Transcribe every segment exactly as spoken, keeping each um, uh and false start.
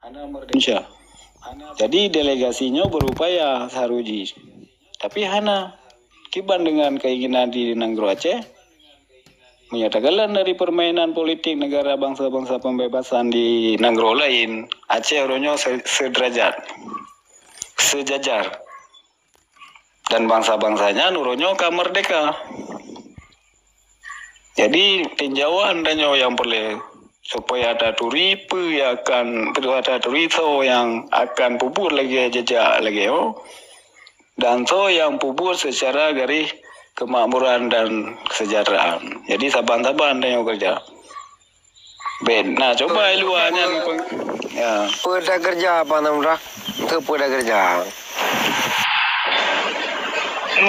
Indonesia. Jadi delegasi nyoe berupaya saruji. Tapi hana. Kiban dengan keinginan di nanggroe Aceh. Meunyoe takalon dari permainan politik negara bangsa-bangsa pembebasan di nanggroe lain, Aceh uroe nyoe se-, sederajat, sejajar. Dan bangsa-bangsa nyan uroe nyoe ka merdeka. Jadi, tinjauan tanyoe nyang peureulée supaya taturi peue nyang akan, taturi soe nyang akan peubuet lagée jejak lagée nyoe, dan soe nyang peubuet seucara garéh keumakmuran dan keuseujahteuraan. Jadi, saban-saban tanyoe keureuja. Ben, nah, cuba i luwa nyan peng-, ya. Peue takeureuja, Bang Samudra? Keu peue takeureuja?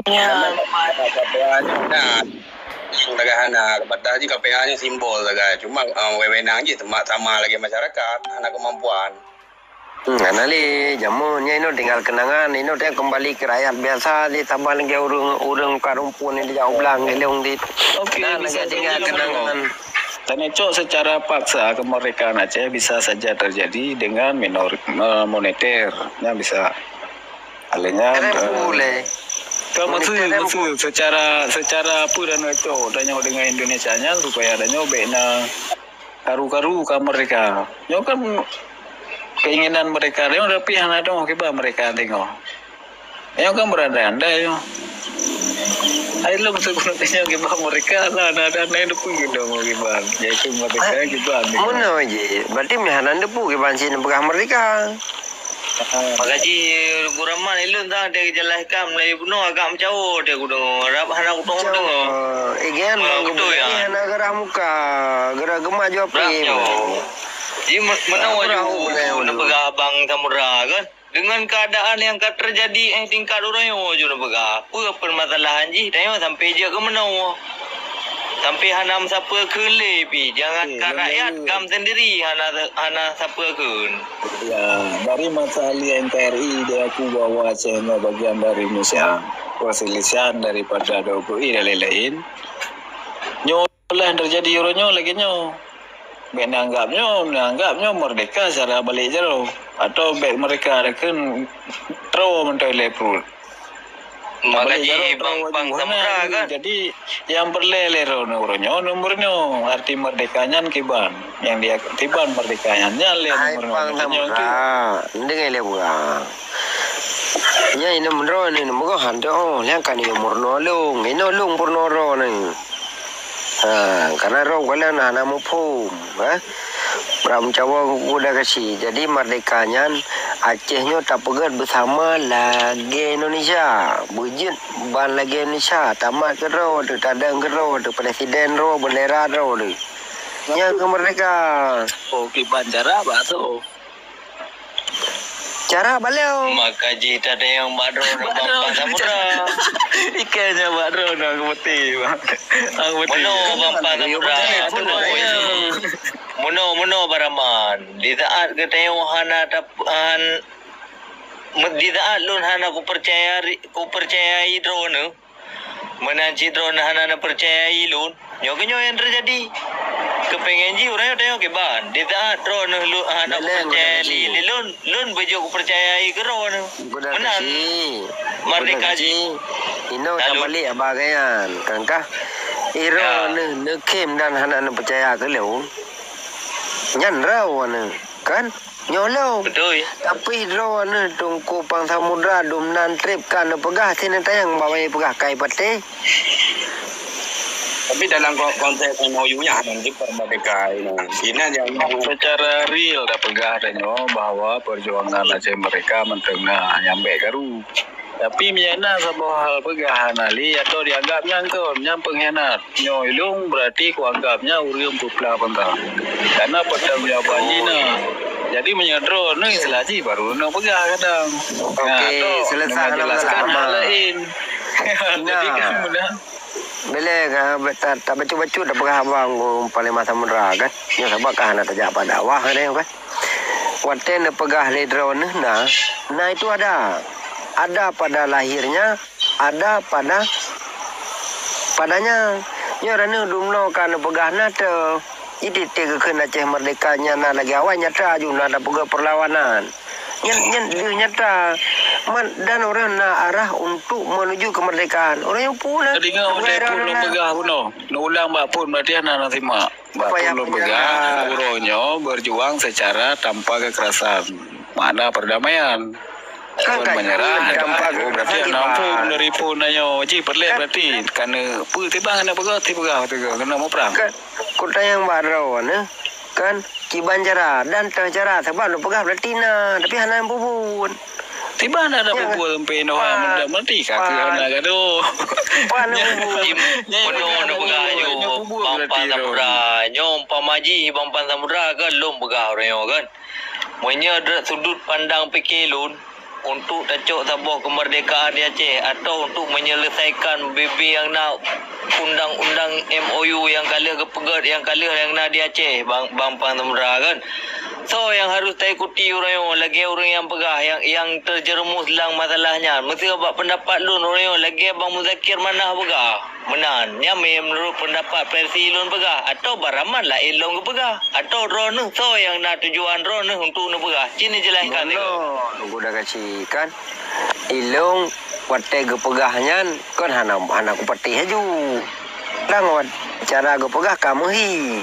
Nyan. Nah, sederhana, batas jih K P A nyoe simbol sagai. Cuma, eh, wewenang jih sama, sama lagée masyarakat, hana kemampuan. Hmm, hana lé, jameun nyan inoe tinggal kenangan, inoe teuh kembali keu rakyat biasa di saban lagée ureuëng, ureuëng ka rumpun nyang dijak u blang di lông di. Oke, nah, bisa lagée tinggal jadi kenangan. Dan itu secara paksa kemerdekaan Aceh bisa saja terjadi dengan minor-, eh, moneter, nyan bisa. Alé nyan, eh, boleh. Kan maksud, maksud secara, secara apa dan itu, tanyoe dengan Indonesia nyan supaya tanyoe bek na karu-karu ka merdeka. Nyoe kan keinginan mereka nyoe, tapi hana dong kiban mereka tengok. Nyoe kan berandai-andai nyoe. Ai lom sebenarnya kiban mereka lah, ada, ada yang dong kiban. Yaitu merdeka kiban. Meunoe jih, berarti meuhana depu kiban sinoe peugah merdeka. Maka jih Teungku Rahman, ilôn sang teujeulaih kam lagée bunoe agak meucawo teuh kudeungoe, rab hana kutueng kudeungoe. Igan bang beutôi gubernur ya. Hana geurah muka, geurah geumah jua pih. Jih meunoe ju neupeugah Bang Samudra kan. Dengan keadaan yang ka terjadi eh tingkat uroe nyoe ju neupeugah. Peue permasalahan jih tanyoe sampai jeuet keu meunoe. Sampai hana meusapeue kheun lé pih, jangankan rakyat, kam sendiri hana, hana sapeue kheun. Ya, dari masa ahli N K R I diaku bahwa Aceh nyoe bagian dari Indonesia, perselisihan daripada dua puluh I dan lain-lain. Nyoe lah terjadi uroe nyoe lagée nyoe. Bek neuanggap nyoe, neuanggap nyoe merdeka secara balik jaroe. Atau bek mereka ada kheun tro mantong lé pruet. Maka jih bang, bang Samudra kan. Jadi, nyang peureulée lé droeneuh uroe nyoe, nomor nyoe, arti merdeka nyan kiban. Nyang dia kiban merdeka nyan, nyan lé nomor nyoe. Bang Samudra, deungoe lé buah. Nyan inong droeneuh, nomor nyoe, nyan kan nomor nyoe lôn. Inong lôn peurunoe droeneuh. Ha, karena droe galak na hana muphom, ha. Bram cawa guda kasi. Jadi merdeka nyan Aceh nyoe tapeugét beusama lagée Indonesia. Beujeuet ban lagée Indonesia, tamat keudroe teuh, tadong keudroe teuh, presiden droe, bendera droe teuh. Nyan keuh merdeka. Oh, kiban cara bak tu. Cara baleu. Maka jih tadayang bak droe nang bak Samudra. Ikan nya bak droe nang kemeti. Meunoe bak Samudra. Meunoe, meunoe baraman. Di saat geutanyoe hana tap-, han-, me-, di saat lôn hana kupercaya, kupercayai droeneuh, meunan cit droeneuh hana neupeucayai lôn, nyoe keuh nyoe nyang teujadi. Keupéngen jih uroe nyoe tanyoe kiban. Di saat droeneuh lôn hana kupercayai lé lôn, lôn beujeuet kupercayai keu droeneuh. Meunan. Merdeka jih. Inoe tabalik haba geuh nyan. Kan kah? Droeneuh neukhém dan hana neupeucaya keu lôn. Nyan droeneuh, kan? Nyoe lom. Beutôi. Tapi droeneuh Teungku Pang Samudra dum nan treb ka neupeugah, sineutanyong bak peugah kai patéh. Tapi dalam ko-, konteks M O U nyan, nanti merdeka ini. Ini yang, yang secara real dah peugah dah nyoe bahwa perjuangan Aceh Merdeka mantong na nyang bek karu. Tapi meunyo na saboh hal peugah hana lé atau dianggap nyang kon, nyang peunghianat. Nyoe ilong berarti kuanggap nyan ureuëng peuplah bangga. Karena pertanggungjawaban jih na. Jadi meunyo droeneuh istilah jih baru na peugah kadang. Oke, selesai. Nah, selesai hal laén. Jadi kan mudah. Bila ka tabacut-bacut dah peugah abang ku Panglima Samudra kan. Nyoe sabab ka hana tajak bak dakwah kan. Watée neupeugah lé droeneuh na, na itu ada. Ada pada lahirnya, ada pada padanya. Nyoe droeneuh dumnoe ka neupeugah na teuh. Jadi teuka kheun Aceh Merdeka nyan na lagée awai nyata aju na tapeugah perlawanan. Nyan, nyan deuh nyata. Man, dan ureuëng na arah untuk menuju kemerdekaan. Ureuëng nyang pula. Tadi ngau dai pun lôn peugah bunoe. Neulang bak phon berarti hana na simak. Bak phon lôn peugah, uroe nyoe berjuang secara tanpa kekerasan. Makna perdamaian. Kan, kan, menyerah, tanpa kekerasan berarti hana phon dari phon nyoe. Ji perlek berarti. Kan. Kerana peue tiba hana peugah, tiba peugah, kena mau perang. Kan. Kutanyong bak droeneuh, kan, kiban cara dan teuh cara, sabab lôn peugah berarti na, tapi hana peubuet. Tiban ada peubuet sampai Noah merdeka, merdeka ke hana gadoh. Pan peubuet. Nyoe, nyoe, nyoe, nyoe, nyoe, nyoe, nyoe, nyoe, Bang Pan Samudra, nyoe umpama jih Bang Pan Samudra kan lôn peugah uroe nyoe kan. Meunyoe dari sudut pandang pike lôn, untuk tacok saboh kemerdekaan di Aceh atau untuk menyelesaikan B B nyang na undang-undang M O U nyang ka lheueh geupeugét, nyang ka lheueh nyang na di Aceh, Bang, Bang Pan Samudra kan. Soe nyang harus taikuti uroe nyoe lagée ureuëng nyang peugah nyang, nyang terjerumus lam masalah nyan. Meuseu bak pendapat lôn uroe nyoe lagée Bang Muzakir Manah peugah. Meunan, nyan meunurot pendapat versi lôn peugah, atawa baraman laén lôn geupeugah, atawa droeneuh soe nyang na tujuan droeneuh untuk neupeugah? Cit neujelaskan lé. Meunan, Guru Gaki kan, ilôn watée geupeugah nyan kon hana, hana kupatéh laju. Dang wat-, cara geupeugah ka meuhi.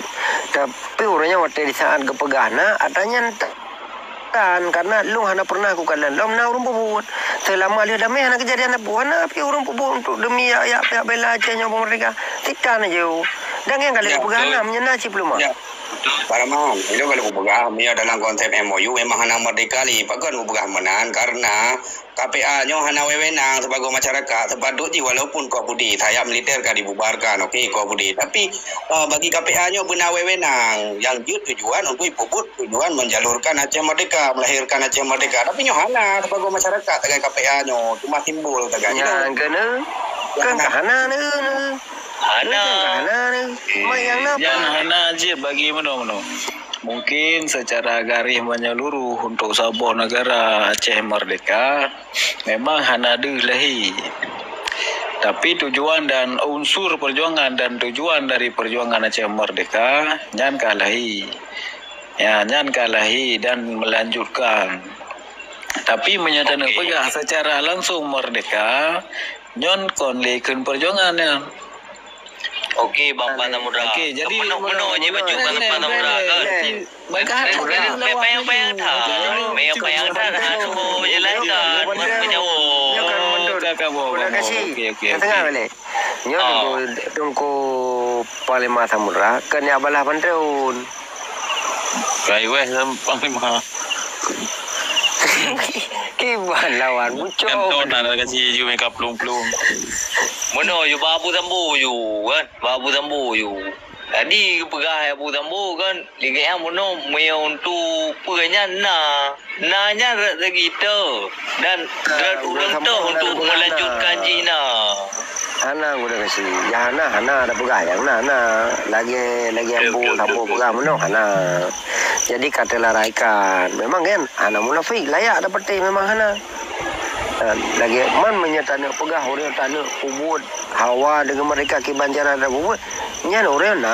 Tapi ureuëng nyan watée di saat geupeugah na, atra nyan ta-, Tan, karena lôn hana pernah kukalon lom na ureuëng peubuet. Seulama lheueh damé hana keujadian sapeue, hana pih ureuëng peubuet untuk demi yak, yak, yak bela Aceh nyoe beumerdeka. Sitan aja. Dan nyang ka lheueh kupeugah hana, meunyoe na cit peuleumak. Ya. Pak Rahman, ilôn ka lheueh kupeugah, meunyoe dalam konsep M O U memang hana merdeka lé. Pakon kupeugah meunan, karena K P A nyoe hana wewenang sibagoe masyarakat, sepatut jih walaupun kok putih, sayap militer ka dibubarkan, oke, kok putih. Tapi, eh, bagi K P A nyoe beuna wewenang nyang jeuet tujuan untuk ipeubuet tujuan menjalurkan Aceh Merdeka, melahirkan Aceh Merdeka. Tapi nyoe hana sibagoe masyarakat tagai K P A nyoe, cuma simbol tagai. Nyang keuneuk, kan ka hana neu, neu. Hana. Kan ka hana neu. Mai nyang na. Nyang hana jeuet bagi meunoe-meunoe. Mungkin secara garis menyeluruh untuk saboh negara Aceh Merdeka memang hana deuh lahé. Tapi tujuan dan unsur perjuangan dan tujuan dari perjuangan Aceh Merdeka nyan ka lahé. Ya, nyan ka lahé dan melanjutkan. Tapi meunyoe taneuk peugah secara langsung merdeka, nyan kon lé kheun perjuangan nyan. Oke, Bang Pan Samudra. Oke, jadi meunoe, meunoe ji bacut Bang Pan Samudra kan. Payang-payang that. Payang-payang that. Aduh, jelaskan. Meunyoe. Terima kasih. Oke, oke, oke. Nyoe Teungku, Teungku Panglima Samudra, kan nyak balah banteun. Kai weh Panglima. Kiban lawan bucok. Kan tu nak kasi ju meka pelung-pelung. Meunoe ju bak Abu Sambo ju kan, bak Abu Sambo ju. Tadi geupeugah Abu Sambo kan, ligek nyan meunoe meunyoe untuk peue nyan na. Na nyan rot lagée toh dan rot ureuëng toh untuk melanjutkan jih na. Hana guna kasi. Nyang hana, hana ada peugah nyang na, na. Lagée, lagée ambo, sambo peugah meunoe hana. Jadi ka teularaikan. Memang kan hana munafik, layak dapeuteh memang hana. Dan lagée man meunyoe taneuk peugah ureuëng taneuk peubuet hawa deungon merdeka kiban cara tapeubeuet, nyan ureuëng na,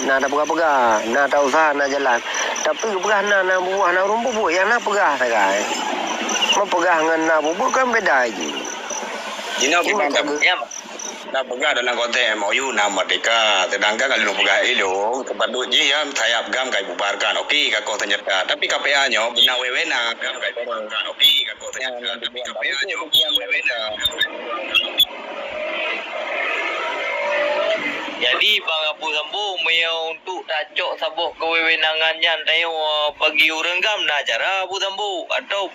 na tapeugah-peugah, na tausaha, na jalan. Tapi geupeugah na, na bubuet, hana ureuëng peubuet, nyang na peugah sagai. Meupeupeugah ngon na bubuet kan beda jih. Jinoe kiban tapeugah. Na peugah dalam konteks M O U na merdeka, sedangkan kalau peugah ilong, sepatut jih ya sayap GAM ka dibubarkan. Oke, ka koh senjata. Tapi K P A nyoe beuna wewenang. GAM ka dibubarkan. Oke, ka koh senjata. Tapi K P A nyoe beuna wewenang. Jadi, Bang Abu Sambo, meunyoe untuk tacok saboh kewewenangan nyan tanyoe bagi ureuëng GAM na cara Abu Sambo atau